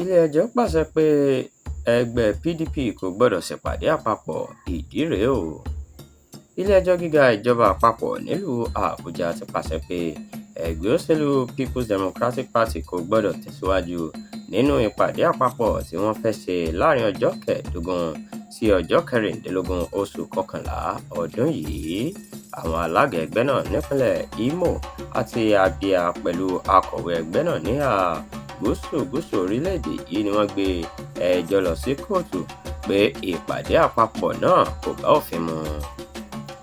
Ilé-ẹjọ́ pàṣẹ pé ẹgbẹ́ PDP kò gbọdọ̀ ṣèpàdé àpapọ̀, ìdí rèé o. Ilé-ẹjọ́ Gíga Ìjọba Àpapọ̀ nílùú Àbújá ti pàṣẹ pé ẹgbẹ́ òṣèlú Peoples Democratic Party kò gbọdọ̀ tẹ̀síwájú nínú ìpàdé àpapọ̀ tí wọ́n fẹ́ ṣe láàárín ọjọ́ 15 sí ọjọ́ 16 oṣù kọkànlá ọdún yìí. Àwọn alága ẹgbẹ́ náà nípìnlẹ̀ Imo àti Abia pẹ̀lú akọ̀wé ẹgbẹ́ náà níhà gúúsù-gúúsù orílẹ̀-èdè yìí ni wọ́n gbé ẹjọ́ lọ sí kóòtù pé ìpàdé àpapọ̀ náà kò bá òfin mu.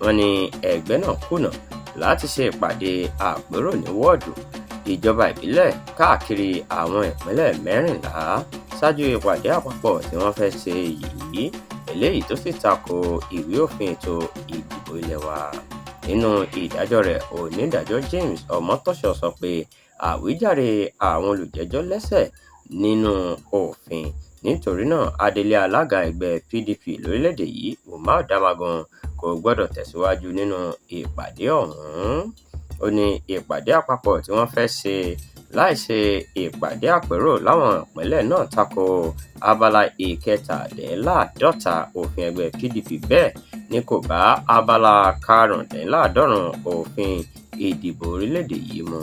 Wọ́n ní ẹgbẹ́ náà kùnà láti ṣe ìpàdé àpérò ní wọ́ọ̀dù, ìjọba ìbílẹ̀ káàkiri àwọn ìpínlẹ̀ 14 ṣáájú ìpàdé àpapọ̀ tí wọ́n fẹ́ ṣe yìí, eléyìí tó sì tako ìwé òfin ètò ìdìbò ilé wa. Nínú ìdájọ́ rẹ̀, onídàájọ́ James Omotosho sọ pé àwíjàre àwọn olùjẹ́jọ́ lẹ́sẹ̀ nínú òfin, nítorí náà adelé alága ẹgbẹ́ PDP lórílẹ̀-èdè yìí Umar Damagum kò gbọdọ̀ tẹ̀síwájú nínú ìpàdé ọ̀hún. Ó ní ìpàdé àpapọ̀ tí wọ́n fẹ́ ṣe láì ṣe ìpàdé àpérò láwọn ìpínlẹ̀ náà tako abala 47 òfin ẹgbẹ́ PDP, bẹ́ẹ̀ ni kò bá abala 75 òfin ìdìbò orílẹ̀-èdè yìí mu.